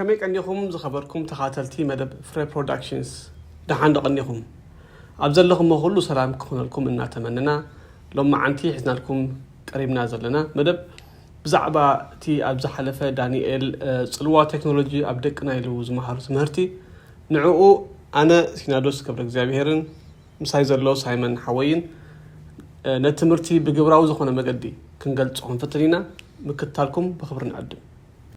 ከመይ ቀኒኹም ዝኸበርኩም ተኻተልቲ መደብ ፍረ ፕሮዳክሽንስ? ደሓን ዶ ቀኒኹም? ኣብ ዘለኹሞ ኩሉ ሰላም ክኹነልኩም እናተመነና፣ ሎማዓንቲ ሒዝናልኩም ቀሪብና ዘለና መደብ ብዛዕባ እቲ ኣብ ዝሓለፈ ዳንኤል ጽልዋ ቴክኖሎጂ ኣብ ደቅና ኢሉ ዝመሃሩ ትምህርቲ፣ ንዕኡ ኣነ ሲናዶስ ገብረ እግዚኣብሔርን ምሳይ ዘሎ ሳይመን ሓወይን ነቲ ትምህርቲ ብግብራዊ ዝኾነ መገዲ ክንገልጾ ክንፍትን ኢና። ምክትታልኩም ብኽብሪ ንዕድም።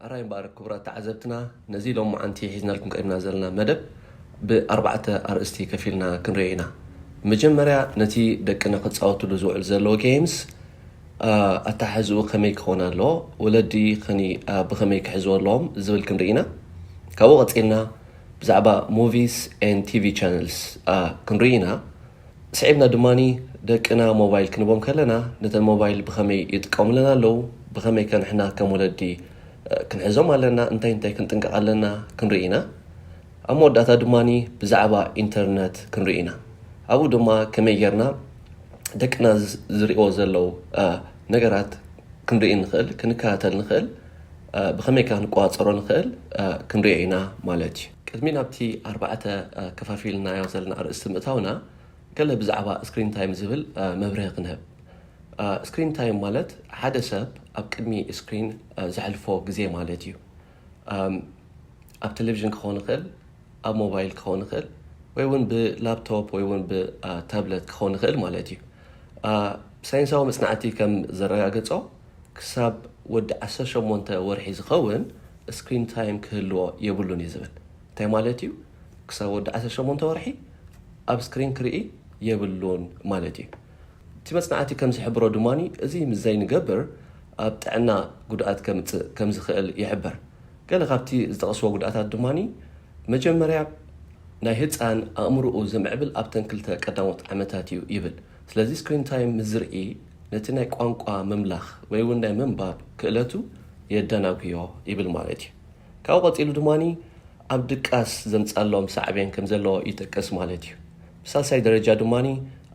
ኣራይ እምበኣር ክቡራት ተዓዘብትና፣ ነዚ ሎማዓንቲ ሒዝናልኩም ቀሪብና ዘለና መደብ ብኣርባዕተ ኣርእስቲ ከፊልና ክንሪኦ ኢና። መጀመርያ ነቲ ደቅና ክጻወትሉ ዝውዕል ዘለዎ ጌምስ ኣታሓዝኡ ከመይ ክኸውን ኣለዎ፣ ወለዲ ብኸመይ ክሕዝዎ ኣለዎም ዝብል ክንርኢ ኢና። ካብኡ ቀጺልና ብዛዕባ ሞቪስ ኤን ቲቪ ቻነልስ ክንርኢ ኢና። ስዒብና ድማ ደቅና ሞባይል ክንቦም ከለና ነተን ሞባይል ብኸመይ ይጥቀሙለን ኣለዉ፣ ብኸመይ ከ ንሕና ከም ወለዲ ክንሕዞም ኣለና፣ እንታይ እንታይ ክንጥንቀቕ ኣለና ክንርኢ ኢና። ኣብ መወዳእታ ድማ ብዛዕባ ኢንተርነት ክንርኢ ኢና። ኣብኡ ድማ ከመይ ጌርና ደቅና ዝርእዎ ዘለዉ ነገራት ክንርኢ ንኽእል፣ ክንከታተል ንኽእል፣ ብኸመይ ከ ክንቆጻጸሮ ንኽእል ክንሪኦ ኢና ማለት እዩ። ቅድሚ ናብቲ ኣርባዕተ ከፋፊልናዮ ዘለና ኣርእስቲ ምእታውና፣ ገለ ብዛዕባ ስክሪን ታይም ዝብል መብርሂ ክንህብ። ስክሪን ታይም ማለት ሓደ ሰብ ኣብ ቅድሚ ስክሪን ዘሕልፎ ግዜ ማለት እዩ። ኣብ ቴሌቪዥን ክኸውን ይኽእል፣ ኣብ ሞባይል ክኸውን ይኽእል፣ ወይ እውን ብላፕቶፕ ወይ እውን ብታብለት ክኸውን ይኽእል ማለት እዩ። ሳይንሳዊ መጽናዕቲ ከም ዘረጋገጾ፣ ክሳብ ወዲ ዓሰርተ ሸሞንተ ወርሒ ዝኸውን ስክሪን ታይም ክህልዎ የብሉን እዩ ዝብል። እንታይ ማለት እዩ? ክሳብ ወዲ ዓሰርተ ሸሞንተ ወርሒ ኣብ ስክሪን ክርኢ የብሉን ማለት እዩ። እቲ መጽናዕቲ ከም ዝሕብሮ ድማ፣ እዚ ምስ ዘይንገብር ኣብ ጥዕና ጉድኣት ከምጽእ ከም ዝኽእል ይሕብር። ገለ ካብቲ ዝጠቕስዎ ጉድኣታት ድማ፣ መጀመርያ ናይ ህጻን ኣእምሮኡ ዝምዕብል ኣብተን ክልተ ቀዳሞት ዓመታት እዩ ይብል። ስለዚ ስክሪን ታይም ምስ ዝርኢ ነቲ ናይ ቋንቋ ምምላኽ ወይ እውን ናይ ምንባብ ክእለቱ የደናጉዮ ይብል ማለት እዩ። ካብኡ ቀጺሉ ድማ ኣብ ድቃስ ዘምጻሎም ሳዕቤን ከም ዘለዎ ይጠቅስ ማለት እዩ። ብሳልሳይ ደረጃ ድማ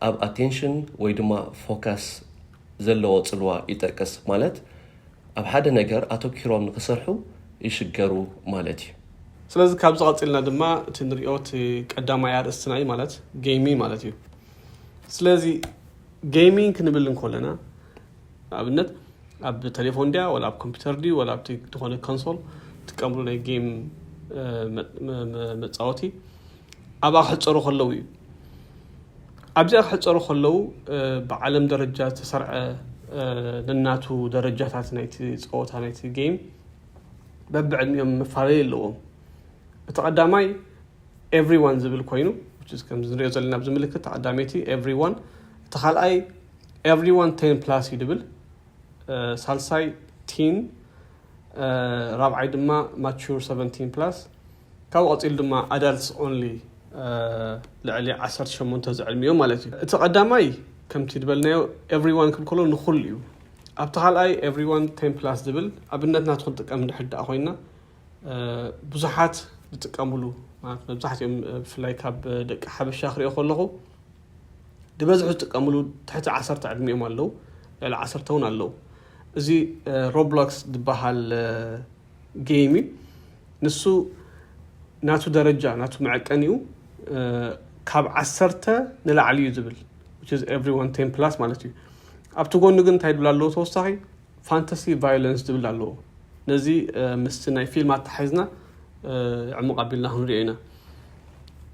ኣብ ኣቴንሽን ወይ ድማ ፎካስ ዘለዎ ጽልዋ ይጠቅስ፣ ማለት ኣብ ሓደ ነገር ኣተኪሮም ንኽሰርሑ ይሽገሩ ማለት እዩ። ስለዚ ካብዚ ቀጺልና ድማ እቲ ንሪኦ እቲ ቀዳማይ ኣርእስትና እዩ፣ ማለት ጌሚንግ ማለት እዩ። ስለዚ ጌሚንግ ክንብል እንከለና፣ ንኣብነት ኣብ ቴሌፎን ድያ ወላ ኣብ ኮምፒውተር ድዩ ወላ ኣብቲ ዝኾነ ኮንሶል ትጥቀምሉ ናይ ጌም መጻወቲ ኣብኣ ክሕጸሩ ከለዉ እዩ። ኣብዚኣ ክሕጸሩ ከለዉ ብዓለም ደረጃ ዝተሰርዐ፣ ነናቱ ደረጃታት ናይቲ ጸወታ ናይቲ ጌም በብዕድሚኦም መፈላለዪ ኣለዎም። እቲ ቀዳማይ ኤቭሪዋን ዝብል ኮይኑ፣ ከምዚ ንሪኦ ዘለና ኣብዚ ምልክት፣ እቲ ቀዳመይቲ ኤቭሪዋን፣ እቲ ካልኣይ ኤቭሪዋን ቴን ፕላስ እዩ ድብል፣ ሳልሳይ ቲን፣ ራብዓይ ድማ ማቹር ሰቨንቲን ፕላስ፣ ካብኡ ቀፂሉ ድማ ኣዳልትስ ኦንሊ፣ ልዕሊ ዓሰርተ ሸሞንተ ዝዕድሚኦም ማለት እዩ። እቲ ቀዳማይ ከምቲ ዝበልናዮ ኤቭሪዋን ክብል ከሎ ንኹሉ እዩ። ኣብቲ ካልኣይ ኤቭሪዋን ቴን ፕላስ ዝብል ኣብነት ናቱ ክንጥቀም እንድሕር ደኣ ኮይና፣ ብዙሓት ዝጥቀምሉ፣ ማለት መብዛሕትኦም ብፍላይ ካብ ደቂ ሓበሻ ክሪኦ ከለኹ ዝበዝሑ ዝጥቀምሉ ትሕቲ ዓሰርተ ዕድሚኦም ኣለዉ፣ ልዕሊ ዓሰርተ እውን ኣለዉ። እዚ ሮብሎክስ ዝበሃል ጌም እዩ። ንሱ ናቱ ደረጃ ናቱ መዐቀኒኡ ካብ ዓሰርተ ንላዕሊ እዩ ዝብል፣ ኤቭሪዋን ቴን ፕላስ ማለት እዩ። ኣብቲ ጎኑ ግን እንታይ ይብል ኣለዎ ተወሳኺ? ፋንታሲ ቫዮለንስ ዝብል ኣለዎ። ነዚ ምስቲ ናይ ፊልም ኣተሓሒዝና ዕሙቕ ኣቢልና ክንሪኦ ኢና።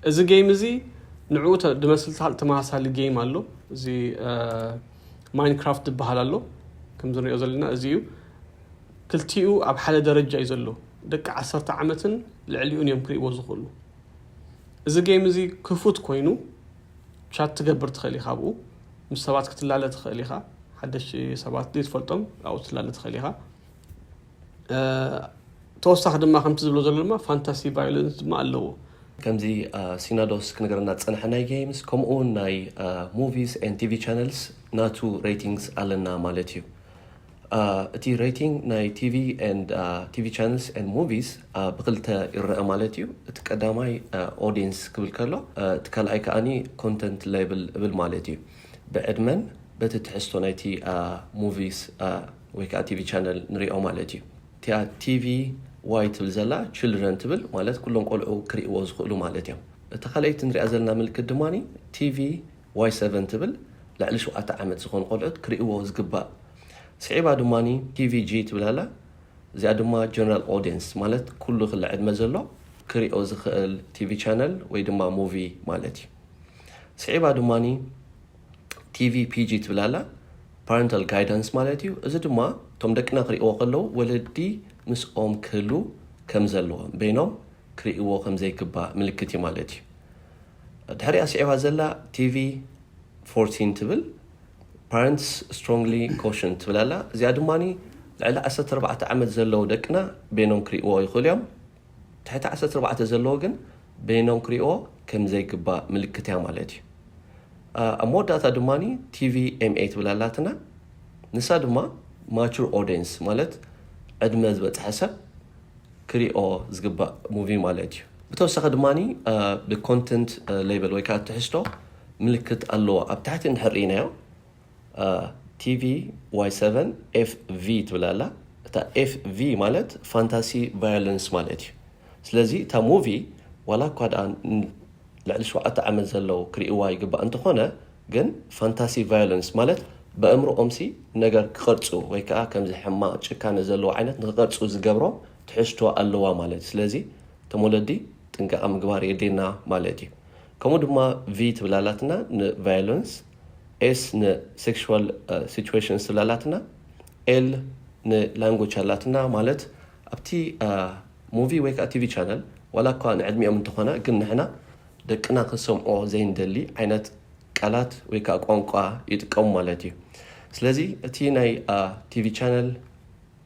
እዚ ጌም እዚ ንዕኡ ድመስል ተመሳሳሊ ጌም ኣሎ። እዚ ማይንክራፍት ዝበሃል ኣሎ። ከምዚ ንሪኦ ዘለና እዚ እዩ። ክልቲኡ ኣብ ሓደ ደረጃ እዩ ዘሎ። ደቂ ዓሰርተ ዓመትን ልዕሊኡን እዮም ክርእይዎ ዝኽእሉ። እዚ ጌም እዚ ክፉት ኮይኑ ቻት ትገብር ትኽእል ኢኻ። ኣብኡ ምስ ሰባት ክትላለ ትኽእል ኢኻ። ሓደሽቲ ሰባት ዘይትፈልጦም ኣብኡ ትላለ ትኽእል ኢኻ። ተወሳኺ ድማ ከምቲ ዝብሎ ዘሎ ድማ ፋንታሲ ቫዮለንስ ድማ ኣለዎ። ከምዚ ሲናዶስ ክነገረና ዝጸንሐ ናይ ጌምስ ከምኡ እውን ናይ ሞቪስ ኤን ቲቪ ቻነልስ ናቱ ሬቲንግስ ኣለና ማለት እዩ። እቲ ሬቲንግ ናይ ቲቪ ኤንድ ቲቪ ቻነልስ ኤንድ ሞቪስ ብክልተ ይረአ ማለት እዩ። እቲ ቀዳማይ ኦዲየንስ ክብል ከሎ፣ እቲ ካልኣይ ከኣኒ ኮንተንት ሌብል እብል ማለት እዩ። ብዕድመን በቲ ትሕዝቶ ናይቲ ሞቪስ ወይ ከዓ ቲቪ ቻነል ንሪኦ ማለት እዩ። እቲ እቲኣ ቲቪ ዋይ ትብል ዘላ ችልድረን ትብል ማለት ኩሎም ቆልዑ ክርእይዎ ዝኽእሉ ማለት እዮም። እታ ካልኣይቲ ንሪኣ ዘለና ምልክት ድማ ቲቪ ዋይ ሰቨን ትብል ልዕሊ ሸውዓተ ዓመት ዝኾኑ ቆልዑት ክርእይዎ ዝግባእ። ስዒባ ድማ ቲቪ ጂ ትብል ኣላ። እዚኣ ድማ ጀነራል ኦዲየንስ ማለት ኩሉ ክለ ዕድመ ዘሎ ክሪኦ ዝኽእል ቲቪ ቻነል ወይ ድማ ሙቪ ማለት እዩ። ስዒባ ድማ ቲቪ ፒጂ ትብል ኣላ። ፓረንታል ጋይዳንስ ማለት እዩ። እዚ ድማ እቶም ደቅና ክሪእዎ ከለዉ ወለዲ ምስኦም ክህሉ ከም ዘለዎም በይኖም ክርእይዎ ከም ዘይግባእ ምልክት እዩ ማለት እዩ። ድሕሪኣ ስዒባ ዘላ ቲቪ ፎርቲን ትብል ፓረንትስ ስትሮንግሊ ኮሽን ትብል ኣላ። እዚኣ ድማ ልዕሊ ዓሰርተ ኣርባዕተ ዓመት ዘለዉ ደቅና በይኖም ክርእይዎ ይኽእሉ እዮም። ትሕቲ ዓሰርተ ኣርባዕተ ዘለዎ ግን በይኖም ክርእይዎ ከም ዘይግባእ ምልክት እያ ማለት እዩ። ኣብ መወዳእታ ድማ ቲቪ ኤምኤ ትብል ኣላትና። ንሳ ድማ ማቹር ኦዲየንስ ማለት ዕድመ ዝበፅሐ ሰብ ክሪኦ ዝግባእ ሙቪ ማለት እዩ። ብተወሳኺ ድማ ብኮንተንት ሌበል ወይ ከዓ ትሕዝቶ ምልክት ኣለዎ። ኣብ ታሕቲ እንድሕር ርኢናዮ ቲቪ ዋይ ሰቨን ኤፍ ቪ ትብል ኣላ። እታ ኤፍ ቪ ማለት ፋንታሲ ቫዮለንስ ማለት እዩ። ስለዚ እታ ሙቪ ዋላ እኳ ደኣ ልዕሊ ሸውዓተ ዓመት ዘለዉ ክርእይዋ ይግባእ እንተኾነ ግን ፋንታሲ ቫዮለንስ ማለት በእምሮኦምሲ ነገር ክቐርፁ ወይ ከዓ ከምዚ ሕማቕ ጭካነ ዘለዎ ዓይነት ንክቐርፁ ዝገብሮም ትሕዝቶ ኣለዋ ማለት እዩ። ስለዚ እቶም ወለዲ ጥንቃቐ ምግባር የድልየና ማለት እዩ። ከምኡ ድማ ቪ ትብል ኣላትና ንቫዮለንስ፣ ኤስ ንሴክሹዋል ሲቹዌሽንስ ትብል ኣላትና፣ ኤል ንላንጉጅ ኣላትና ማለት ኣብቲ ሙቪ ወይ ከዓ ቲቪ ቻነል ዋላ እኳ ንዕድሚኦም እንተኾነ ግን ንሕና ደቅና ክንሰምዖ ዘይንደሊ ዓይነት ቃላት ወይ ከዓ ቋንቋ ይጥቀሙ ማለት እዩ። ስለዚ እቲ ናይ ቲቪ ቻነል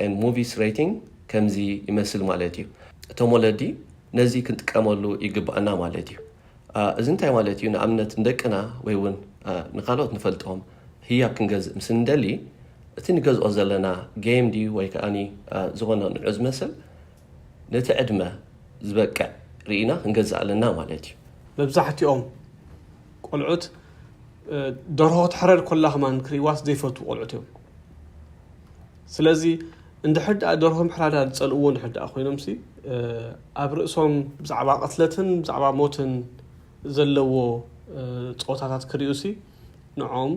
ኤንድ ሙቪስ ሬቲንግ ከምዚ ይመስል ማለት እዩ። እቶም ወለዲ ነዚ ክንጥቀመሉ ይግባኣና ማለት እዩ። እዚ እንታይ ማለት እዩ? ንኣብነት ንደቅና ወይ እውን ንካልኦት ንፈልጦም ህያብ ክንገዝእ ምስ እንደሊ እቲ ንገዝኦ ዘለና ጌም ድዩ ወይ ከዓ ዝኾነ ንዑ ዝመስል ነቲ ዕድመ ዝበቅዕ ርኢና ክንገዝእ ኣለና ማለት እዩ። መብዛሕትኦም ቆልዑት ደርሆ ክትሕረድ ኮላ ከማን ክርእዋስ ዘይፈትዉ ቆልዑት እዮም። ስለዚ እንድሕር ደኣ ደርሆ ምሕራዳ ዝጸልእዎ እንድሕር ደኣ ኮይኖምሲ ኣብ ርእሶም ብዛዕባ ቅትለትን ብዛዕባ ሞትን ዘለዎ ጸወታታት ክርእዩሲ ንዖም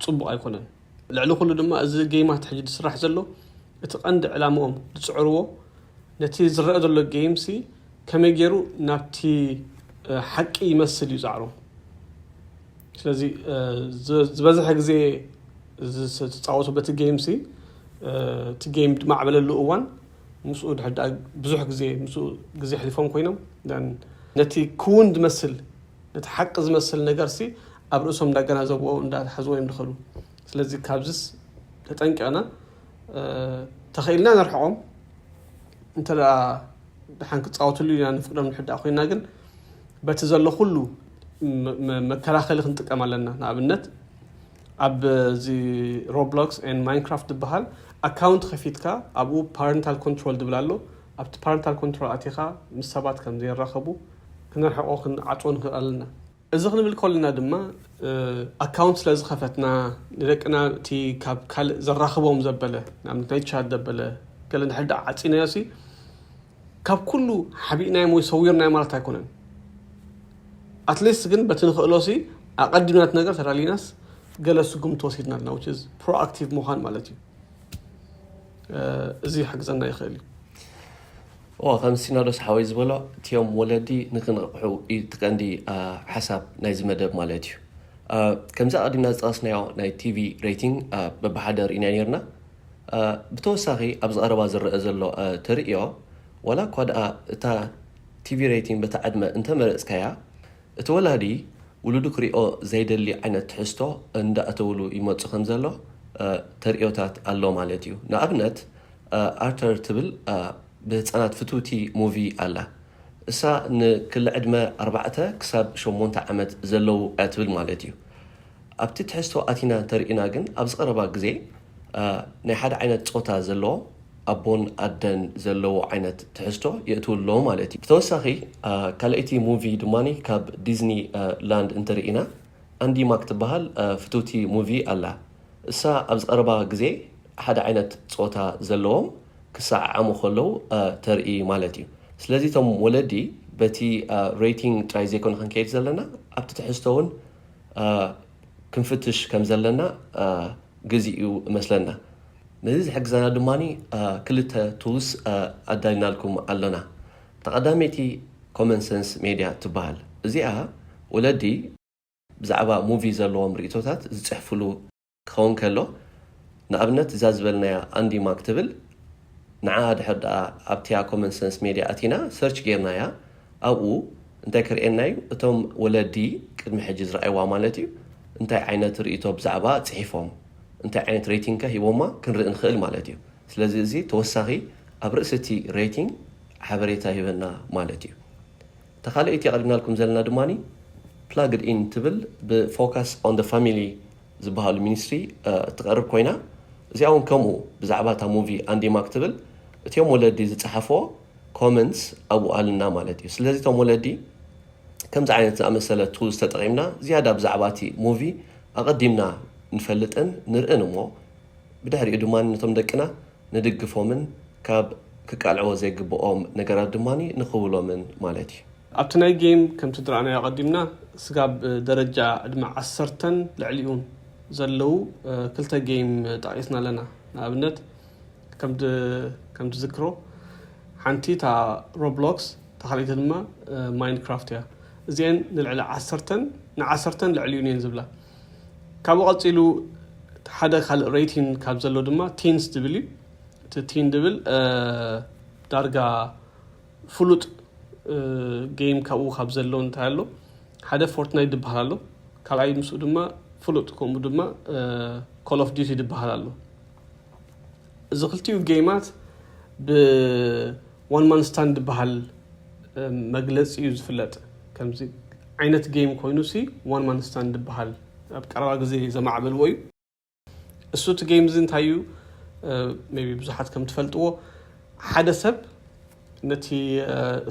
ጽቡቕ ኣይኮነን። ልዕሊ ኩሉ ድማ እዚ ጌማት ሕጂ ዝስራሕ ዘሎ እቲ ቀንዲ ዕላምኦም ዝጽዕርዎ ነቲ ዝረአ ዘሎ ጌምሲ ከመይ ገይሩ ናብቲ ሓቂ ይመስል እዩ ጻዕሮም። ስለዚ ዝበዝሐ ግዜ ዝፃወቱ በቲ ጌም ሲ እቲ ጌም ዝማዕበለሉ እዋን ምስኡ ድሕዳ ብዙሕ ግዜ ምስኡ ግዜ ሕሊፎም ኮይኖም ነቲ ክውን ዝመስል ነቲ ሓቂ ዝመስል ነገር ሲ ኣብ ርእሶም እንዳገናዘብዎ እንዳሓዝዎ እዮም ዝኸዱ። ስለዚ ካብዚስ ተጠንቂቕና ተኽኢልና ነርሕቆም እንተ ደሓን ክፃወትሉ ኢና ንፍቅዶም ንሕዳ ኮይና ግን በቲ ዘሎ ኩሉ መከላኸሊ ክንጥቀም ኣለና። ንኣብነት ኣብ እዚ ሮብሎክስ ን ማይንክራፍት ዝበሃል ኣካውንት ከፊትካ ኣብኡ ፓረንታል ኮንትሮል ዝብል ኣሎ። ኣብቲ ፓረንታል ኮንትሮል ኣቲኻ ምስ ሰባት ከም ዘይራኸቡ ክነርሕቆ ክንዓፅዎ ንኽእል ኣለና። እዚ ክንብል ከለና ድማ ኣካውንት ስለ ዝኸፈትና ንደቅና እቲ ካብ ካልእ ዘራኽቦም ዘበለ ንኣብነት ናይ ቻት ዘበለ ገለ ንሕዳ ዓፂናዮ ሲ ካብ ኩሉ ሓቢእናዮም ወይ ሰዊርናዮ ማለት ኣይኮነን። ኣትሊስት ግን በቲ ንኽእሎ ሲ ኣቐዲምና እቲ ነገር ተዳሊናስ ገለ ስጉምቲ ወሲድና ኣለና። ፕሮኣክቲቭ ምዃን ማለት እዩ። እዚ ይሕግዘና ይኽእል እዩ። ኦ ከም ሲናዶስ ሓወይ ዝበሎ እቲኦም ወለዲ ንክንቕሑ እዩ እቲ ቀንዲ ሓሳብ ናይዚ መደብ ማለት እዩ። ከምዚ ኣቐዲምና ዝጠቐስናዮ ናይ ቲቪ ሬቲንግ በብሓደ ርኢና ነርና። ብተወሳኺ ኣብዚ ቀረባ ዝረአ ዘሎ ተርእዮ ዋላ እኳ ደኣ እታ ቲቪ ሬቲንግ በታ ዕድመ እንተመረፅካያ እቲ ወላዲ ውሉዱ ክሪኦ ዘይደሊ ዓይነት ትሕዝቶ እንዳእተውሉ ይመፁ ከም ዘሎ ተርእዮታት ኣሎ ማለት እዩ። ንኣብነት ኣርተር ትብል ብህፃናት ፍትውቲ ሙቪ ኣላ። እሳ ንክሊ ዕድመ ኣርባዕተ ክሳብ ሸሞንተ ዓመት ዘለዉ እያ ትብል ማለት እዩ። ኣብቲ ትሕዝቶ ኣቲና እንተርኢና ግን ኣብዚ ቀረባ ግዜ ናይ ሓደ ዓይነት ፆታ ዘለዎ ኣቦን ኣደን ዘለዎ ዓይነት ትሕዝቶ የእትውሎ ማለት እዩ። ብተወሳኺ ካልኣይቲ ሙቪ ድማ ካብ ዲዝኒ ላንድ እንተርኢና ኣንዲ ማክ ትበሃል ፍትውቲ ሙቪ ኣላ። እሳ ኣብዚ ቀረባ ግዜ ሓደ ዓይነት ፆታ ዘለዎም ክሰዓዓሙ ከለዉ ተርኢ ማለት እዩ። ስለዚ እቶም ወለዲ በቲ ሬቲንግ ጥራይ ዘይኮነ ክንከይድ ዘለና፣ ኣብቲ ትሕዝቶ እውን ክንፍትሽ ከም ዘለና ግዜኡ እመስለና። ነዚ ዝሕግዘና ድማ ክልተ ቱልስ ኣዳሊናልኩም ኣለና። ተቐዳመይቲ ኮመን ሰንስ ሜድያ ትበሃል። እዚኣ ወለዲ ብዛዕባ ሙቪ ዘለዎም ርእይቶታት ዝፅሕፍሉ ክኸውን ከሎ፣ ንኣብነት እዛ ዝበልናያ ኣንዲማክ ትብል፣ ንዓ ድሕር ደኣ ኣብቲያ ኮመን ሰንስ ሜድያ ኣቲና ሰርች ጌርናያ፣ ኣብኡ እንታይ ክርእየና እዩ? እቶም ወለዲ ቅድሚ ሕጂ ዝረኣይዋ ማለት እዩ፣ እንታይ ዓይነት ርእይቶ ብዛዕባ ጽሒፎም፣ እንታይ ዓይነት ሬቲንግ ከ ሂቦማ ክንርኢ ንኽእል ማለት እዩ። ስለዚ እዚ ተወሳኺ ኣብ ርእሲ እቲ ሬቲንግ ሓበሬታ ሂበና ማለት እዩ። እታ ካልኣይቲ ኣቕሪብናልኩም ዘለና ድማ ፕላግድ ኢን ትብል ብፎካስ ኦን ደ ፋሚሊ ዝበሃሉ ሚኒስትሪ እትቐርብ ኮይና፣ እዚኣ እውን ከምኡ ብዛዕባ እታ ሙቪ ኣንዲማክ ትብል እቲኦም ወለዲ ዝፀሓፍዎ ኮመንትስ ኣብኡ ኣልና ማለት እዩ። ስለዚ እቶም ወለዲ ከምዚ ዓይነት ዝኣመሰለ ቱልስ ተጠቒምና ዝያዳ ብዛዕባ እቲ ሙቪ ኣቐዲምና ንፈልጥን ንርእን እሞ ብድሕሪኡ ድማ ነቶም ደቅና ንድግፎምን ካብ ክቃልዕዎ ዘይግብኦም ነገራት ድማ ንኽውሎምን ማለት እዩ። ኣብቲ ናይ ጌም ከምቲ ዝረኣናዮ ኣቐዲምና ስጋብ ደረጃ ዕድመ ዓሰርተን ልዕሊኡን ዘለዉ ክልተ ጌም ጠቒስና ኣለና። ንኣብነት ከም ትዝክሮ ሓንቲ እታ ሮብሎክስ፣ እታ ካልኣይቲ ድማ ማይንክራፍት እያ። እዚአን ንልዕሊ ዓሰርተን ንዓሰርተን ልዕሊኡን እየን ዝብላ። ካብኡ ቀፂሉ ሓደ ካልእ ሬቲን ካብ ዘሎ ድማ ቲንስ ዝብል እዩ። እቲ ቲን ዝብል ዳርጋ ፍሉጥ ጌም ካብኡ ካብ ዘሎ እንታይ ኣሎ፣ ሓደ ፎርትናይት ዝበሃል ኣሎ፣ ካልኣይ ምስኡ ድማ ፍሉጥ ከምኡ ድማ ኮል ኦፍ ዲቲ ዝበሃል ኣሎ። እዚ ክልቲኡ ጌማት ብዋን ማን ስታንድ ዝበሃል መግለፂ እዩ ዝፍለጥ። ከምዚ ዓይነት ጌም ኮይኑ ሲ ዋን ማን ስታንድ ዝበሃል ኣብ ቀረባ ግዜ ዘማዕበልዎ እዩ። እሱ እቲ ጌም እዚ እንታይ እዩ? ቢ ብዙሓት ከም ትፈልጥዎ ሓደ ሰብ ነቲ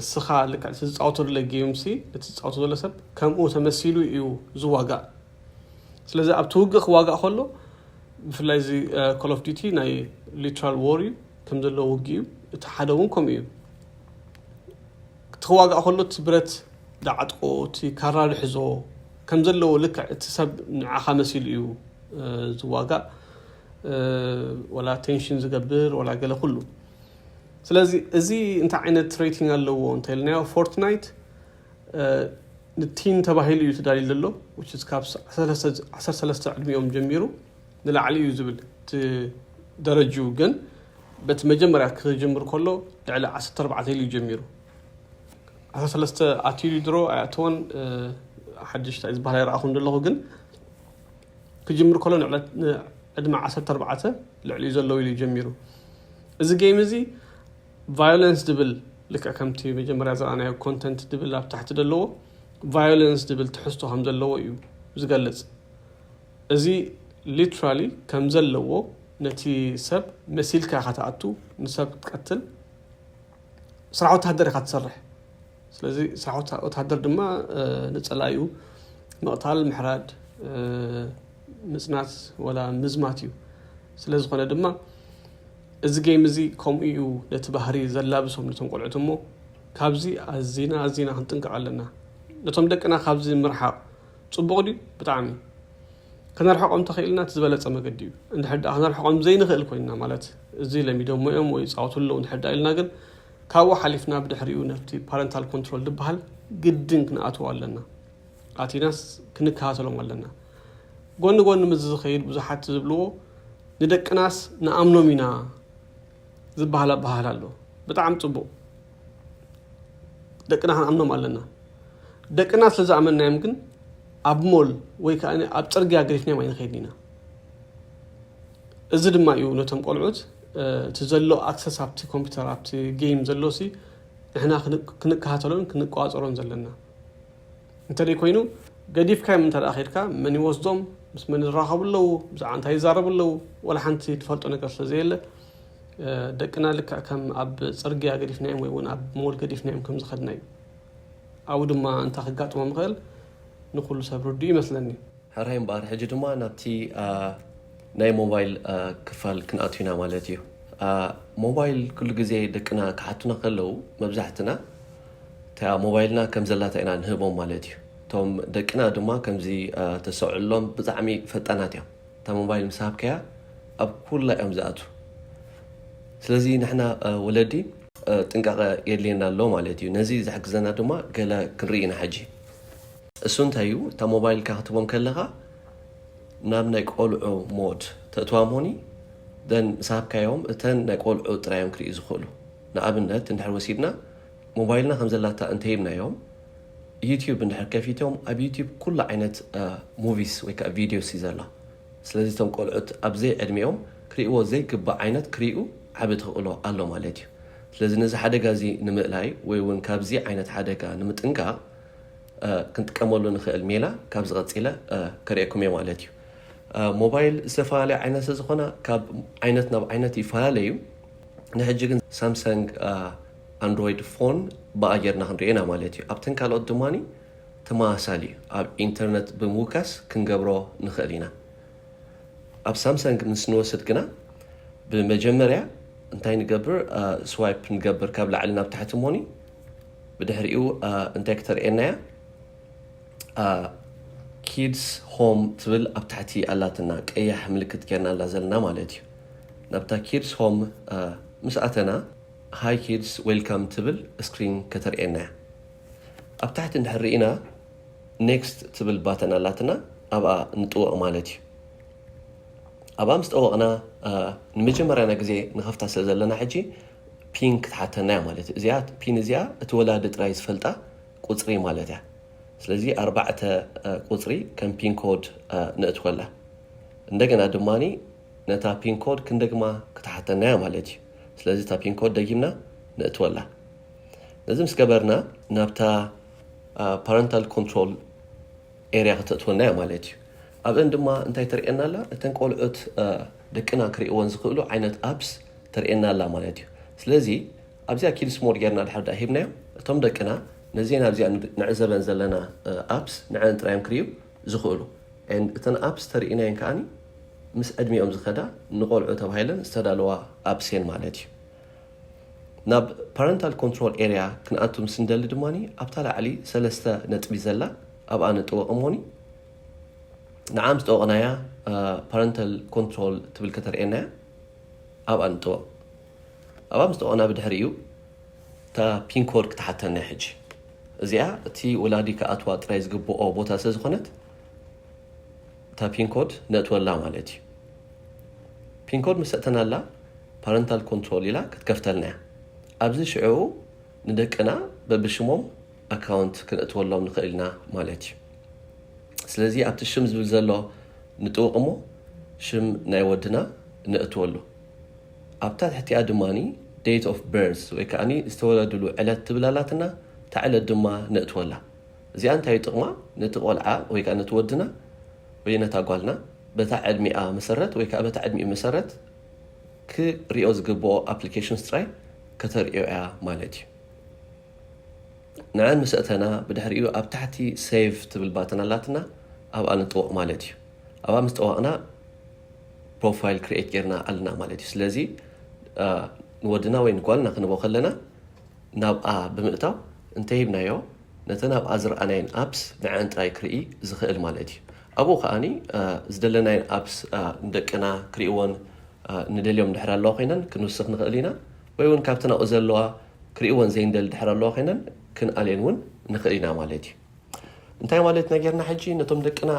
እስኻ ልክዕ ዝፃወቶ ዘሎ ጌም ሲ ነቲ ዝፃወቶ ዘሎ ሰብ ከምኡ ተመሲሉ እዩ ዝዋጋእ። ስለዚ ኣብቲ ውግእ ክዋጋእ ከሎ ብፍላይ እዚ ኮል ኦፍ ዲቲ ናይ ሊትራል ዎር እዩ፣ ከም ዘለዎ ውግእ እዩ። እቲ ሓደ እውን ከምኡ እዩ። እቲ ክዋጋእ ከሎ እቲ ብረት ዝዓጥቆ እቲ ካራ ዝሕዞ ከም ዘለዎ ልክዕ እቲ ሰብ ንዓኻ መሲሉ እዩ ዝዋጋእ፣ ወላ ቴንሽን ዝገብር ወላ ገለ ኩሉ። ስለዚ እዚ እንታይ ዓይነት ሬቲንግ ኣለዎ እንተልናዮ ፎርትናይት ንቲን ተባሂሉ እዩ ተዳልዩ ዘሎ። ካብ ዓሰርተ ሰለስተ ዕድሚኦም ጀሚሩ ንላዕሊ እዩ ዝብል እቲ ደረጅኡ። ግን በቲ መጀመርያ ክጅምር ከሎ ልዕሊ ዓሰርተ ኣርባዕተ ኢሉ እዩ ጀሚሩ። ዓሰርተ ሰለስተ ኣትዩ ድሮ ኣይኣተወን፣ ሓድሽ እንታይ ዝበሃል ኣይረኣኹን ዘለኹ። ግን ክጅምር ከሎ ዕድመ ዓሰርተ ኣርባዕተ ልዕሊኡ ዘለዉ ኢሉ ጀሚሩ። እዚ ጌም እዚ ቫዮለንስ ዝብል ልክዕ ከምቲ መጀመርያ ዘረኣናዮ ኮንተንት ዝብል ኣብ ታሕቲ ዘለዎ ቫዮለንስ ዝብል ትሕዝቶ ከም ዘለዎ እዩ ዝገልጽ። እዚ ሊትራሊ ከም ዘለዎ ነቲ ሰብ መሲልካ ኢኻ ትኣቱ፣ ንሰብ ክትቀትል ስራሕ ወታሃደር ኢኻ ትሰርሕ። ስለዚ ስራሕ ወታሃደር ድማ ንጸላኢኡ ምቕታል፣ ምሕራድ፣ ምጽናት ወላ ምዝማት እዩ። ስለ ዝኾነ ድማ እዚ ጌም እዚ ከምኡ እዩ ነቲ ባህሪ ዘላብሶም ነቶም ቆልዑት። እሞ ካብዚ ኣዚና ኣዚና ክንጥንቀቕ ኣለና። ነቶም ደቅና ካብዚ ምርሓቕ ጽቡቕ ድዩ? ብጣዕሚ። ከነርሕቖም ተኽኢልና እቲ ዝበለጸ መገዲ እዩ። እንድሕር ደኣ ከነርሕቖም ዘይንኽእል ኮይንና፣ ማለት እዚ ለሚዶሞ እዮም ወይ ይጻወቱ ኣለዉ እንድሕር ደኣ ኢልና ግን ካብኡ ሓሊፍና ብድሕሪኡ ነቲ ፓረንታል ኮንትሮል ዝበሃል ግድን ክንኣትዎ ኣለና። ኣቲናስ ክንከታተሎም ኣለና። ጎኒ ጎኒ ምስዚ ዝኸይድ ብዙሓት ዝብልዎ ንደቅናስ ንኣምኖም ኢና ዝበሃል ኣበሃህላ ኣሎ። ብጣዕሚ ጽቡቕ። ደቅና ክንኣምኖም ኣለና። ደቅና ስለ ዝኣመንናዮም ግን ኣብ ሞል ወይ ከዓ ኣብ ጽርግያ ገዲፍናዮም ኣይንኸይድን ኢና። እዚ ድማ እዩ ነቶም ቆልዑት እቲ ዘሎ ኣክሰስ ኣብቲ ኮምፒውተር ኣብቲ ጌም ዘሎ ሲ ንሕና ክንከታተሎን ክንቆጻጸሮን ዘለና። እንተደይ ኮይኑ ገዲፍካዮም እንተ ደኣ ከድካ መን ይወስዶም፣ ምስ መን ይራኸቡ ኣለዉ፣ ብዛዕባ እንታይ ይዛረቡ ኣለዉ፣ ወላ ሓንቲ ትፈልጦ ነገር ስለ ዘየለ ደቅና ልክዕ ከም ኣብ ጽርግያ ገዲፍናዮም ወይ እውን ኣብ ሞል ገዲፍናዮም ከም ዝኸድና እዩ። ኣብኡ ድማ እንታይ ከጋጥሞም ይኽእል ንኹሉ ሰብ ርዱእ ይመስለኒ። ሕራይ እምበኣር ሕጂ ድማ ናብቲ ናይ ሞባይል ክፋል ክንኣቱ ኢና ማለት እዩ። ሞባይል ኩሉ ግዜ ደቅና ክሓቱና ከለዉ፣ መብዛሕትና እታ ሞባይልና ከም ዘላታ ኢና ንህቦም ማለት እዩ። እቶም ደቅና ድማ ከምዚ ተሰዕሎም ብጣዕሚ ፈጣናት እዮም። እታ ሞባይል ምስ ሃብካያ ኣብ ኩላ እዮም ዝኣቱ። ስለዚ ንሕና ወለዲ ጥንቃቐ የድልየና ኣሎ ማለት እዩ። ነዚ ዝሕግዘና ድማ ገለ ክንርኢ ኢና ሕጂ። እሱ እንታይ እዩ? እታ ሞባይልካ ክትቦም ከለኻ ናብ ናይ ቆልዑ ሞድ ተእትዋ ሞኒ፣ ደን ምስ ሃብካዮም እተን ናይ ቆልዑ ጥራዮም ክርኢ ዝኽእሉ። ንኣብነት እንድሕር ወሲድና ሞባይልና ከም ዘላታ እንተሂብናዮም፣ ዩቲዩብ እንድሕር ከፊቶም ኣብ ዩቲዩብ ኩሉ ዓይነት ሙቪስ ወይ ከዓ ቪዲዮስ እዩ ዘሎ። ስለዚ እቶም ቆልዑት ኣብ ዘይዕድሚኦም ክርእይዎ ዘይግባእ ዓይነት ክርእዩ ዓቢ ተኽእሎ ኣሎ ማለት እዩ። ስለዚ ነዚ ሓደጋ እዚ ንምእላይ ወይ እውን ካብዚ ዓይነት ሓደጋ ንምጥንቃቕ ክንጥቀመሉ ንኽእል ሜላ ካብዚ ቀፂለ ከርእየኩም እየ ማለት እዩ። ሞባይል ዝተፈላለያ ዓይነት ዝኾና ካብ ዓይነት ናብ ዓይነት ይፈላለዩ። ንሕጂ ግን ሳምሰንግ ኣንድሮይድ ፎን ብኣየርና ክንሪኤና ማለት እዩ። ኣብተን ካልኦት ድማ ተመሳሳሊ ኣብ ኢንተርነት ብምውካስ ክንገብሮ ንኽእል ኢና። ኣብ ሳምሰንግ ምስ ንወስድ ግና ብመጀመርያ እንታይ ንገብር? ስዋይፕ ንገብር ካብ ላዕሊ ናብ ታሕቲ ሞኒ። ብድሕሪኡ እንታይ ክተርእየና እያ? ኪድስ ሆም ትብል ኣብ ታሕቲ ኣላትና ቀያሕ ምልክት ጌርና ኣላ ዘለና ማለት እዩ። ናብታ ኪድስ ሆም ምስ ኣተና ሃይ ኪድስ ዌልካም ትብል ስክሪን ከተርእየና እያ። ኣብ ታሕቲ እንድሕር ርኢና ኔክስት ትብል ባተን ኣላትና ኣብኣ ንጥወቕ ማለት እዩ። ኣብኣ ምስ ጠወቕና ንመጀመርያና ግዜ ንኸፍታ ስለ ዘለና ሕጂ ፒን ክትሓተና እያ ማለት እዩ። እዚኣ ፒን እዚኣ እቲ ወላዲ ጥራይ ዝፈልጣ ቁፅሪ ማለት እያ። ስለዚ ኣርባዕተ ቁፅሪ ከም ፒን ኮድ ንእትወላ። እንደገና ድማ ነታ ፒን ኮድ ክንደግማ ክትሓተና እያ ማለት እዩ። ስለዚ እታ ፒን ኮድ ደጊምና ንእትወላ። ነዚ ምስ ገበርና ናብታ ፓረንታል ኮንትሮል ኤርያ ከተእትወና እያ ማለት እዩ። ኣብአን ድማ እንታይ ተርእየና ኣላ? እተን ቆልዑት ደቅና ክርእይወን ዝኽእሉ ዓይነት ኣፕስ ተርእየና ኣላ ማለት እዩ። ስለዚ ኣብዚኣ ኪድስ ሞድ ጌርና ድሕር ዳ ሂብናዮም፣ እቶም ደቅና ነዚአን ኣብዚኣ ንዕዘበን ዘለና ኣፕስ ንዐን ጥራዮም ክርእዩ ዝኽእሉ። And እተን ኣፕስ ተርእናየን ከዓኒ ምስ ዕድሚኦም ዝኸዳ ንቆልዑ ተባሂለን ዝተዳለዋ ኣፕስ እየን ማለት እዩ። ናብ ፓረንታል ኮንትሮል ኤርያ ክንኣቱ ምስ እንደሊ ድማ ኣብታ ላዕሊ ሰለስተ ነጥቢ ዘላ ኣብኣ ንጥወቕ እሞኒ ንዓ ምስ ጠወቕናያ ፓረንታል ኮንትሮል ትብል ከተርእየናያ ኣብኣ ንጥወቕ። ኣብኣ ምስ ጠወቕና ብድሕሪኡ እታ ፒን ኮድ ክትሓተና ሕጂ። እዚኣ እቲ ወላዲ ክኣትዋ ጥራይ ዝግብኦ ቦታ ስለ ዝኾነት እታ ፒን ኮድ ነእትወላ ማለት እዩ። ፒን ኮድ ምስ ኣእተናላ ፓረንታል ኮንትሮል ኢላ ክትከፍተልና እያ። ኣብዚ ሽዑ ንደቅና በብሽሞም ኣካውንት ክንእትወሎም ንኽእል ኢና ማለት እዩ። ስለዚ ኣብቲ ሽም ዝብል ዘሎ ንጥውቕ እሞ ሽም ናይ ወድና ነእትወሉ። ኣብታ ትሕቲኣ ድማ date of birth ወይ ከዓ ዝተወለድሉ ዕለት ትብል ኣላትና። እታ ዕለት ድማ ነእትወላ። እዚኣ እንታይ ጥቕማ? ነቲ ቆልዓ ወይ ከዓ ነቲ ወድና ወይ ነታ ጓልና በታ ዕድሚኣ መሰረት ወይ ከዓ በታ ዕድሚኡ መሰረት ክሪኦ ዝግብኦ ኣፕሊኬሽንስ ጥራይ ከተርእዮ እያ ማለት እዩ። ንዐን ምስ ኣተና ብድሕሪኡ ኣብ ታሕቲ ሴቭ ትብል ባተን ኣላትና ኣብኣ ንጥወቕ ማለት እዩ። ኣብኣ ምስ ጠወቕና ፕሮፋይል ክሪኤት ጌርና ኣለና ማለት እዩ። ስለዚ ንወድና ወይ ንጓልና ክንቦ ከለና ናብኣ ብምእታው እንተሂብናዮ ነተን ኣብኣ ዝረኣናየን ኣፕስ ንዐን ጥራይ ክርኢ ዝኽእል ማለት እዩ። ኣብኡ ከዓኒ ዝደለናየን ኣፕስ ንደቅና ክርእይዎን ንደልዮም ድሕር ኣለዋ ኮይነን ክንውስኽ ንኽእል ኢና። ወይ እውን ካብተን ኣብኡ ዘለዋ ክርእይወን ዘይንደሊ ድሕር ኣለዋ ኮይነን ክንኣልየን እውን ንኽእል ኢና ማለት እዩ። እንታይ ማለት ነጌርና ሕጂ ነቶም ደቅና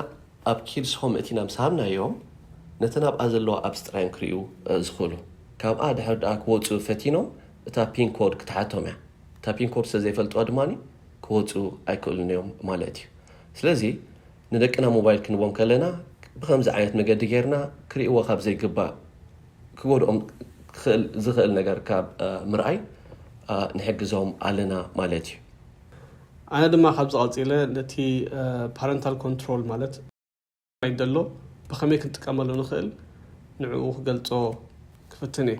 ኣብ ኪድስ ሆም እቲና ምስ ሃብናዮም ነተን ኣብኣ ዘለዋ ኣፕስ ጥራዮም ክርእዩ ዝኽእሉ። ካብኣ ድሕር ደኣ ክወፁ ፈቲኖም እታ ፒን ኮድ ክትሓቶም እያ። እታ ፒን ኮድ ስለ ዘይፈልጥዋ ድማ ክወፁ ኣይክእሉን እዮም ማለት እዩ። ስለዚ ንደቅና ሞባይል ክንቦም ከለና ብከምዚ ዓይነት መገዲ ጌርና ክርእይዎ ካብ ዘይግባእ ክጎድኦም ዝኽእል ነገር ካብ ምርኣይ ንሕግዞም ኣለና ማለት እዩ። ኣነ ድማ ካብዚ ቀፂለ ነቲ ፓረንታል ኮንትሮል ማለት ደሎ ብኸመይ ክንጥቀመሉ ንኽእል ንዕኡ ክገልፆ ክፍትን እየ።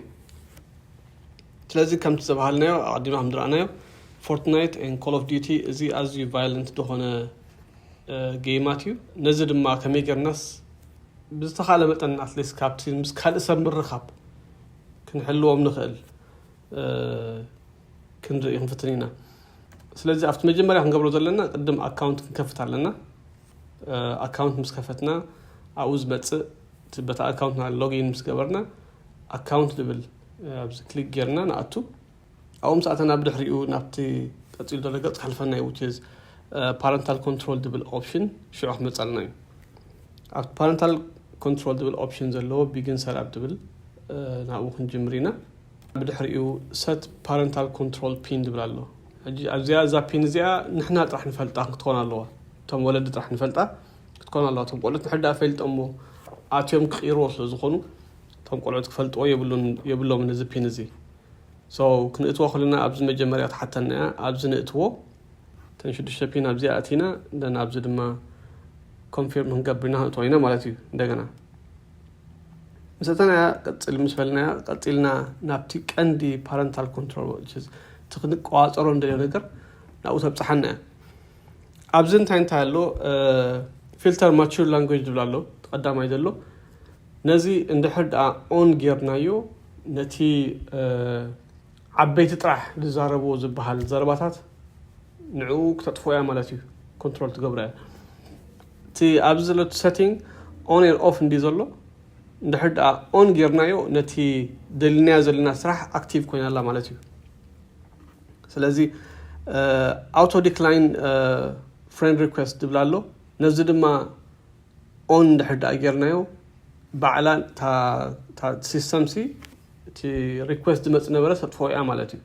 ስለዚ ከምቲ ዝበሃልናዮ ኣቐዲምና ከም ዝረኣናዮ ፎርትናይት ን ኮል ኦፍ ዲቲ እዚ ኣዝዩ ቫይለንት ዝኾነ ጌማት እዩ። ነዚ ድማ ከመይ ጌርናስ ብዝተኻለ መጠን ኣትሊስት ካብቲ ምስ ካልእ ሰብ ምርኻብ ክንሕልዎም ንኽእል ክንርኢ ክንፍትን ኢና። ስለዚ ኣብቲ መጀመርያ ክንገብሮ ዘለና ቅድም ኣካውንት ክንከፍት ኣለና። ኣካውንት ምስ ከፈትና ኣብኡ ዝመፅእ በታ ኣካውንትና ሎጊን ምስ ገበርና ኣካውንት ዝብል ኣብዚ ክሊክ ጌርና ንኣቱ። ኣብኡ ምስ ኣተና ብድሕሪኡ ናብቲ ቀፂሉ ዘሎ ገፅ ክሕልፈና እዩ። ፓረንታል ኮንትሮል ዝብል ኦፕሽን ሽዑ ክመፃልና እዩ። ኣብ ፓረንታል ኮንትሮል ዝብል ኦፕሽን ዘለዎ ቢግን ሰራፕ ዝብል ናብኡ ክንጅምር ኢና። ብድሕሪኡ ሰት ፓረንታል ኮንትሮል ፒን ዝብል ኣሎ። ኣብዚኣ እዛ ፒን እዚኣ ንሕና ጥራሕ ንፈልጣ ክትኮን ኣለዋ። እቶም ወለዲ ጥራሕ ንፈልጣ ክትኮን ኣለዋ። እቶም ቆልዑት ንሕዳ ፈልጦሞ ኣትዮም ክቕይርዎ ስለ ዝኾኑ እቶም ቆልዑት ክፈልጥዎ የብሎምን እዚ ፒን እዚ። ክንእትዎ ክልና ኣብዚ መጀመርያ ትሓተና እያ። ኣብዚ ንእትዎ ተን ሽዱሽተ ፒን ኣብዚኣ ኣቲና ደን ኣብዚ ድማ ኮንፊርም ክንገብር ኢና ክንእትዎ ኢና ማለት እዩ። እንደገና ምስ ኣተናያ ቀፅል ምስ በልናያ ቀፂልና ናብቲ ቀንዲ ፓረንታል ኮንትሮል እቲ ክንቆፃፀሮ እንደልዮ ነገር ናብኡ ተብፅሓና እያ። ኣብዚ እንታይ እንታይ ኣሎ? ፊልተር ማቹር ላንጉጅ ዝብል ኣሎ። ቀዳማይ ዘሎ ነዚ እንድሕር ደኣ ኦን ጌርናዮ ነቲ ዓበይቲ ጥራሕ ዝዛረብዎ ዝበሃል ዘረባታት ንዕኡ ክተጥፍኦ እያ ማለት እዩ። ኮንትሮል ትገብሮ እያ። እቲ ኣብዚ ዘሎ ሰቲንግ ኦን ኦፍ እንዲ ዘሎ እንድሕር ደኣ ኦን ጌርናዮ ነቲ ደሊናዮ ዘለና ስራሕ ኣክቲቭ ኮይና ኣላ ማለት እዩ። ስለዚ ኣውቶ ዲክላይን ፍሬንድ ሪኩዌስት ዝብል ኣሎ። ነዚ ድማ ኦን እንድሕር ደኣ ጌርናዮ ባዕላ ሲስተም ሲ እቲ ሪኩዌስት ዝመፅ ነበረ ተጥፍኦ እያ ማለት እዩ።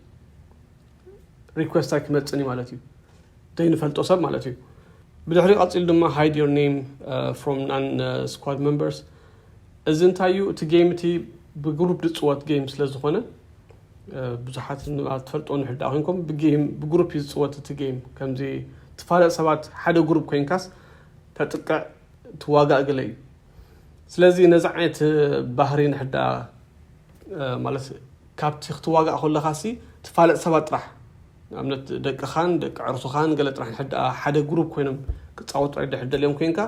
ሪኩዌስት ኣይክመፅን እዩ ማለት እዩ። ዘይንፈልጦ ሰብ ማለት እዩ። ብድሕሪ ቀፂሉ ድማ hide your name from non squad members። እዚ እንታይ እዩ? እቲ ጌም እቲ ብግሩፕ ዝፅወት ጌም ስለ ዝኾነ ብዙሓት ትፈልጦ ንሕዳ ኮይንኩም ብግሩፕ እዩ ዝፅወት እቲ ጌም። ከምዚ ትፋለጥ ሰባት ሓደ ግሩፕ ኮይንካስ ተጥቅዕ ትዋጋእ ገለ እዩ። ስለዚ ነዚ ዓይነት ባህሪ ንሕዳ ማለት ካብቲ ክትዋጋእ ከለኻ ሲ ትፋለጥ ሰባት ጥራሕ ንኣብነት ደቅኻን ደቂ ዕርሱኻን ገለ ጥራሕ ንሕዳ ሓደ ግሩፕ ኮይኖም ክፃወቱ ጥራሕ ድሕር ደልዮም ኮይንካ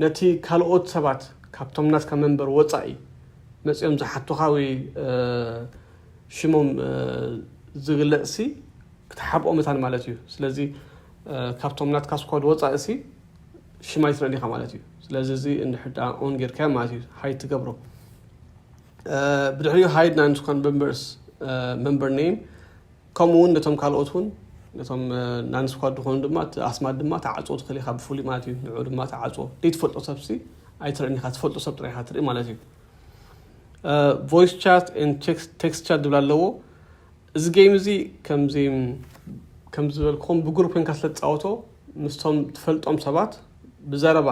ነቲ ካልኦት ሰባት ካብቶም ናትካ መንበር ወፃኢ መፂኦም ዝሓቱኻ ወይ ሽሞም ዝግለፅ ሲ ክትሓብኦ መታን ማለት እዩ። ስለዚ ካብቶም ናትካ ስኳድ ወፃኢ ሲ ሽም ኣይትረእን ኢኻ ማለት እዩ። ስለዚ እዚ እንድሕር ደኣ ኦን ጌርካዮ ማለት እዩ ሃይድ ትገብሮ። ብድሕሪኡ ሃይድ ናን ስኳድ መንበርስ መንበር ኔም ከምኡ እውን ነቶም ካልኦት እውን ነቶም ናን ስኳድ ዝኾኑ ድማ እቲ ኣስማት ድማ ተዓፅዎ ትኽእል ኢኻ ብፍሉይ ማለት እዩ። ንዑ ድማ ተዓፅዎ ዘይትፈልጦ ሰብሲ ኣይትርእን ኢኻ። ትፈልጦ ሰብ ጥራይ ኢኻ ትርኢ ማለት እዩ። ቮይስ ቻት ቴክስት ቻት ዝብል ኣለዎ። እዚ ጌም እዚ ከምዚ ከም ዝበልኩም ብግሩፕ ኮንካ ስለ ትፃወቶ ምስቶም ትፈልጦም ሰባት ብዘረባ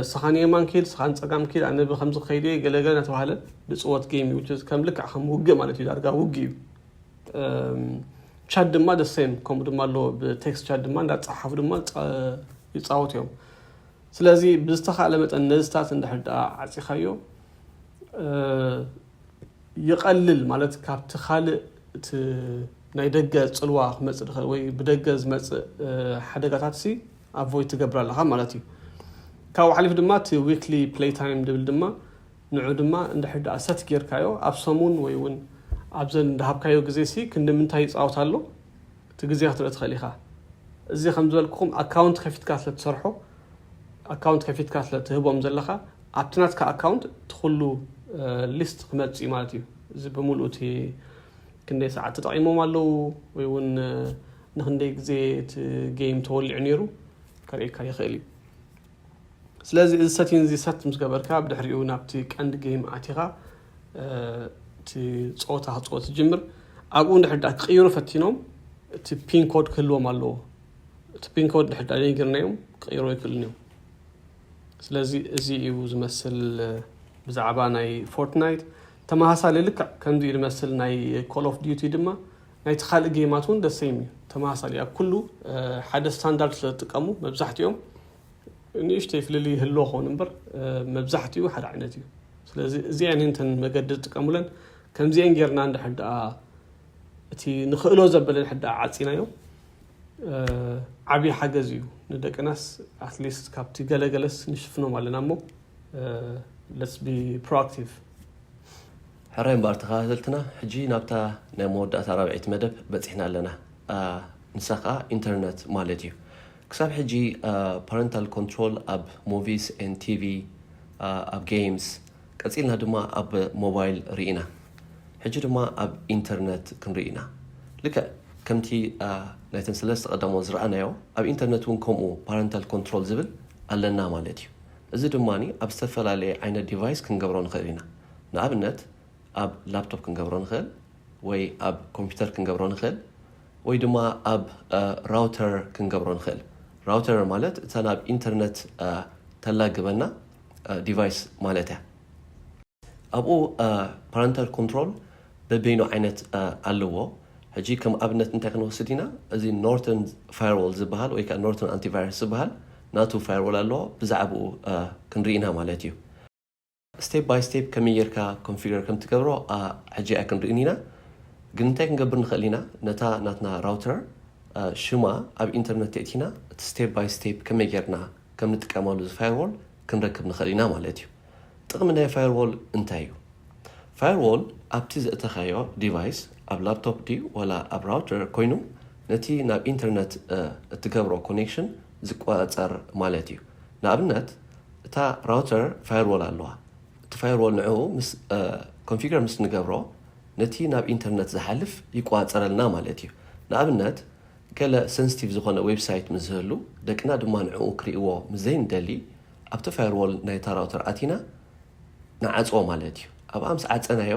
ስኻን የማን ኪድ ስኻን ፀጋም ኪድ ኣነ ብከምዚ ክኸይድ እየ ገለገለ እናተባሃለ ዝፅወት ጌም እዩ። ከም ልክዕ ከም ውግእ ማለት እዩ። ዳርጋ ውግእ እዩ። ቻት ድማ ደሰም ከምኡ ድማ ኣሎ ብቴክስት ቻት ድማ እንዳፀሓፉ ድማ ይፃወቱ እዮም። ስለዚ ብዝተኻእለ መጠን ነዝታት እንድሕር ደኣ ዓፂኻዮ ይቐልል ማለት ካብቲ ካልእ እቲ ናይ ደገ ፅልዋ ክመፅእ ዝኽእል ወይ ብደገ ዝመፅእ ሓደጋታት ሲ ኣቮይድ ትገብር ኣለኻ ማለት እዩ። ካብኡ ሓሊፉ ድማ እቲ ዊክሊ ፕሌይ ታይም ዝብል ድማ ንዑ ድማ እንድሕር ደኣ ሰት ጌርካዮ ኣብ ሰሙን ወይ እውን ኣብዘን እንዳሃብካዮ ግዜ ሲ ክንዲ ምንታይ ይፃወት ኣሎ እቲ ግዜ ክትርኢ ትኽእል ኢኻ። እዚ ከም ዝበልኩኹም ኣካውንት ከፊትካ ስለ ትሰርሖ ኣካውንት ከፊትካ ስለ ትህቦም ዘለኻ ኣብቲ ናትካ ኣካውንት እቲ ኩሉ ሊስት ክመፅእ እዩ ማለት እዩ። እዚ ብምሉእ እቲ ክንደይ ሰዓት ተጠቒሞም ኣለዉ ወይ እውን ንክንደይ ግዜ እቲ ጌም ተወሊዑ ነይሩ ከርእየካ ይኽእል እዩ። ስለዚ እዚ ሰቲን እዚ ሰት ምስ ገበርካ ብድሕሪኡ ናብቲ ቀንዲ ጌም ኣቲኻ እቲ ፀወታ ክፅወት ትጅምር። ኣብኡ እንድሕር ዳ ክቕይሩ ፈቲኖም እቲ ፒን ኮድ ክህልዎም ኣለዎ። እቲ ፒን ኮድ ድሕር ዳ ነጊርናዮም ክቕይሩ ኣይክእሉን እዮም። ስለዚ እዚ እዩ ዝመስል ብዛዕባ ናይ ፎርትናይት። ተመሳሳሊ ልክዕ ከምዚ እዩ ዝመስል ናይ ኮል ኦፍ ዲዩቲ ድማ ናይቲ ካልእ ጌማት እውን ደሰይም እዩ። ተመሳሳሊ ኣብ ኩሉ ሓደ ስታንዳርድ ስለ ዝጥቀሙ መብዛሕትኦም ንእሽተይ ፍልልይ ይህልዎ ክኸውን እምበር መብዛሕትኡ ሓደ ዓይነት እዩ። ስለዚ እዚኣን እንተን መገዲ ዝጥቀሙለን ከምዚአን ጌርና እንድሕር ደኣ እቲ ንኽእሎ ዘበለ እንድሕር ደኣ ዓፂናዮ ዓብዪ ሓገዝ እዩ ንደቅናስ። ኣትሊስት ካብቲ ገለገለስ ንሽፍኖም ኣለና እሞ let's be proactive። ሕራይ እምበኣር ተኸታተልትና፣ ሕጂ ናብታ ናይ መወዳእታ ራብዐይቲ መደብ በጺሕና ኣለና። ንሳ ኸኣ ኢንተርነት ማለት እዩ። ክሳብ ሕጂ ፓረንታል ኮንትሮል ኣብ ሞቪስ ኤን ቲቪ፣ ኣብ ጌምስ፣ ቀጺልና ድማ ኣብ ሞባይል ርኢና። ሕጂ ድማ ኣብ ኢንተርነት ክንርኢ ኢና። ልክዕ ከምቲ ናይተን ሰለስተ ቀዳሞት ዝረኣናዮ፣ ኣብ ኢንተርነት እውን ከምኡ ፓረንታል ኮንትሮል ዝብል ኣለና ማለት እዩ። እዚ ድማ ኣብ ዝተፈላለየ ዓይነት ዲቫይስ ክንገብሮ ንኽእል ኢና። ንኣብነት ኣብ ላፕቶፕ ክንገብሮ ንኽእል፣ ወይ ኣብ ኮምፒውተር ክንገብሮ ንኽእል፣ ወይ ድማ ኣብ ራውተር ክንገብሮ ንኽእል። ራውተር ማለት እታ ናብ ኢንተርነት ተላግበና ዲቫይስ ማለት እያ። ኣብኡ ፓረንታል ኮንትሮል በበይኑ ዓይነት ኣለዎ። ሕጂ ከም ኣብነት እንታይ ክንወስድ ኢና? እዚ ኖርተርን ፋየርዎል ዝበሃል ወይ ከዓ ኖርተርን ኣንቲቫይረስ ዝበሃል ናቱ ፋየርዎል ኣለዎ። ብዛዕባኡ ክንርኢ ኢና ማለት እዩ። ስቴፕ ባይ ስቴፕ ከመይ ጌርካ ኮንፊገር ከም ትገብሮ ሕጂ ኣይክንርእን ኢና። ግን እንታይ ክንገብር ንኽእል ኢና? ነታ ናትና ራውተር ሽማ ኣብ ኢንተርነት ተእቲና እቲ ስቴፕ ባይ ስቴፕ ከመይ ጌርና ከም ንጥቀመሉ እዚ ፋየርዎል ክንረክብ ንኽእል ኢና ማለት እዩ። ጥቕሚ ናይ ፋየርዎል እንታይ እዩ? ፋየርዎል ኣብቲ ዘእተኻዮ ዲቫይስ፣ ኣብ ላፕቶፕ ድዩ ዋላ ኣብ ራውተር ኮይኑ፣ ነቲ ናብ ኢንተርነት እትገብሮ ኮኔክሽን ዝቆጻጸር ማለት እዩ። ንኣብነት እታ ራውተር ፋየርዎል ኣለዋ። እቲ ፋየርዎል ንዕኡ ምስ ኮንፊገር ምስ ንገብሮ፣ ነቲ ናብ ኢንተርነት ዝሓልፍ ይቆጻጸረልና ማለት እዩ። ንኣብነት ገለ ሰንስቲቭ ዝኾነ ዌብሳይት ምስ ዝህሉ፣ ደቅና ድማ ንዕኡ ክርእይዎ ምስ ዘይንደሊ፣ ኣብቲ ፋየርዎል ናይታ ራውተር ኣቲና ንዓጽዎ ማለት እዩ። ኣብኣ ምስ ዓጸናዮ፣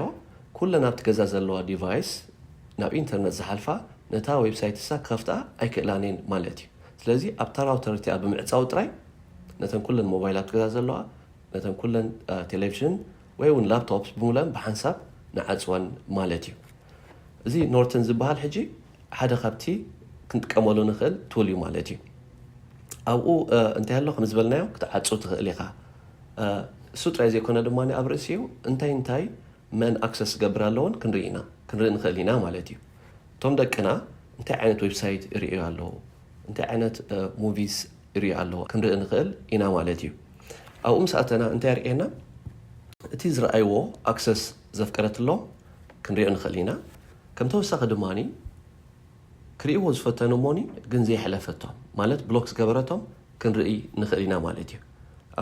ኩለን ኣብቲ ገዛ ዘለዋ ዲቫይስ ናብ ኢንተርነት ዝሓልፋ ነታ ዌብሳይት እሳ ክኸፍታ ኣይክእላን እየን ማለት እዩ። ስለዚ ኣብታ ራውተር እቲኣ ብምዕጻው ጥራይ ነተን ኩለን ሞባይል ኣብቲ ገዛ ዘለዋ፣ ነተን ኩለን ቴሌቪዥን ወይ እውን ላፕቶፕስ ብምለን ብሓንሳብ ንዓጽወን ማለት እዩ። እዚ ኖርተን ዝበሃል ሕጂ ሓደ ካብቲ ክንጥቀመሉ ንኽእል ቱል እዩ ማለት እዩ። ኣብኡ እንታይ ኣሎ ከም ዝበልናዮ ክትዓጹ ትኽእል ኢኻ። እሱ ጥራይ ዘይኮነ ድማ ኣብ ርእሲኡ እንታይ እንታይ መን ኣክሰስ ክገብር ኣለዎን ክንርኢ ኢና ክንርኢ ንኽእል ኢና ማለት እዩ። እቶም ደቅና እንታይ ዓይነት ዌብሳይት ይርእዩ ኣለዉ፣ እንታይ ዓይነት ሙቪስ ይርእዩ ኣለዉ ክንርኢ ንኽእል ኢና ማለት እዩ። ኣብኡ ምስ ኣተና እንታይ የርእየና? እቲ ዝረኣይዎ ኣክሰስ ዘፍቀደትሎም ክንሪኦ ንኽእል ኢና። ከም ተወሳኺ ድማ ክርእይዎ ዝፈተኑ እሞኒ ግን ዘየሕለፈቶም ማለት ብሎክ ዝገበረቶም ክንርኢ ንኽእል ኢና ማለት እዩ።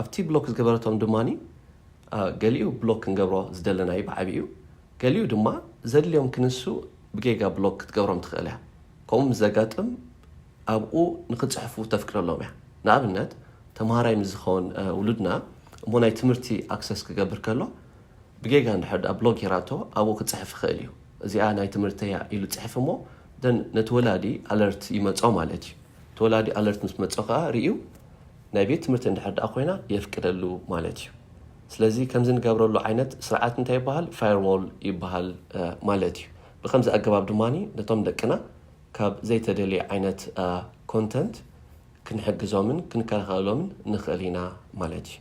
ኣብቲ ብሎክ ዝገበረቶም ድማ ገሊኡ ብሎክ ክንገብሮ ዝደለናዩ ብዓብዩ፣ ገሊኡ ድማ ዘድልዮም ክንሱ ብጌጋ ብሎክ ክትገብሮም ትኽእል እያ። ከምኡ ምስ ዘጋጥም ኣብኡ ንክፅሕፉ ተፍቅደሎም እያ። ንኣብነት ተምሃራይ ምስ ዝኸውን ውሉድና እሞ ናይ ትምህርቲ ኣክሰስ ክገብር ከሎ ብጌጋ እንድሕር ደኣ ብሎክ ጌራቶ ኣብኡ ክፅሕፍ ይኽእል እዩ። እዚኣ ናይ ትምህርተይ እያ ኢሉ ፅሕፍ እሞ ደን ነቲ ወላዲ ኣለርት ይመጾ ማለት እዩ። እቲ ወላዲ ኣለርት ምስ መጾ ከዓ ርእዩ ናይ ቤት ትምህርቲ እንድሕር ደኣ ኮይና የፍቅደሉ ማለት እዩ። ስለዚ ከምዚ ንገብረሉ ዓይነት ስርዓት እንታይ ይበሃል? ፋየርዎል ይበሃል ማለት እዩ። ብከምዚ ኣገባብ ድማ ነቶም ደቅና ካብ ዘይተደልየ ዓይነት ኮንተንት ክንሕግዞምን ክንከላኸለሎምን ንኽእል ኢና ማለት እዩ።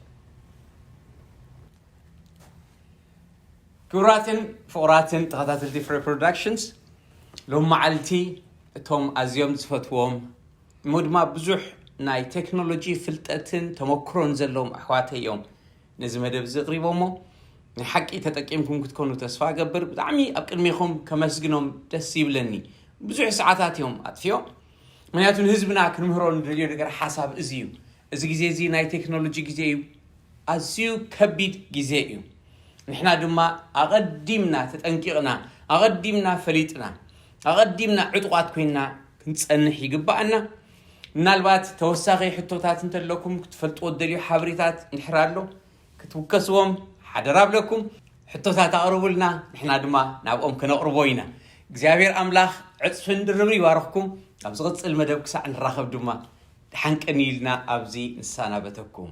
ክቡራትን ፍቑራትን ተኸታተልቲ ፍረ ፕሮዳክሽንስ፣ ሎም መዓልቲ እቶም ኣዝዮም ዝፈትዎም እሞ ድማ ብዙሕ ናይ ቴክኖሎጂ ፍልጠትን ተመክሮን ዘለዎም ኣሕዋተይ እዮም ነዚ መደብ እዚ ኣቕሪቦሞ። ናይ ሓቂ ተጠቂምኩም ክትኮኑ ተስፋ እገብር። ብጣዕሚ ኣብ ቅድሜኹም ከመስግኖም ደስ ይብለኒ። ብዙሕ ሰዓታት እዮም ኣጥፊኦም። ምክንያቱ ንህዝብና ክንምህሮ ንደልዮ ነገር ሓሳብ እዚ እዩ። እዚ ግዜ እዚ ናይ ቴክኖሎጂ ግዜ እዩ። ኣዝዩ ከቢድ ግዜ እዩ። ንሕና ድማ ኣቐዲምና ተጠንቂቕና፣ ኣቐዲምና ፈሊጥና፣ ኣቐዲምና ዕጡቓት ኮይንና ክንጸንሕ ይግባኣና። ምናልባት ተወሳኺ ሕቶታት እንተለኩም ክትፈልጥዎ እትደልዩ ሓበሬታት እንድሕር ኣሎ ክትውከስዎም ሓደራ ኣብለኩም። ሕቶታት ኣቕርቡልና፣ ንሕና ድማ ናብኦም ከነቕርቦ ኢና። እግዚኣብሔር ኣምላኽ ዕጽፍን ድርብን ይባርኽኩም። ኣብ ዝቕጽል መደብ ክሳዕ ንራኸብ ድማ ደሓን ቀንዩልና ኣብዚ ንሰናበተኩም።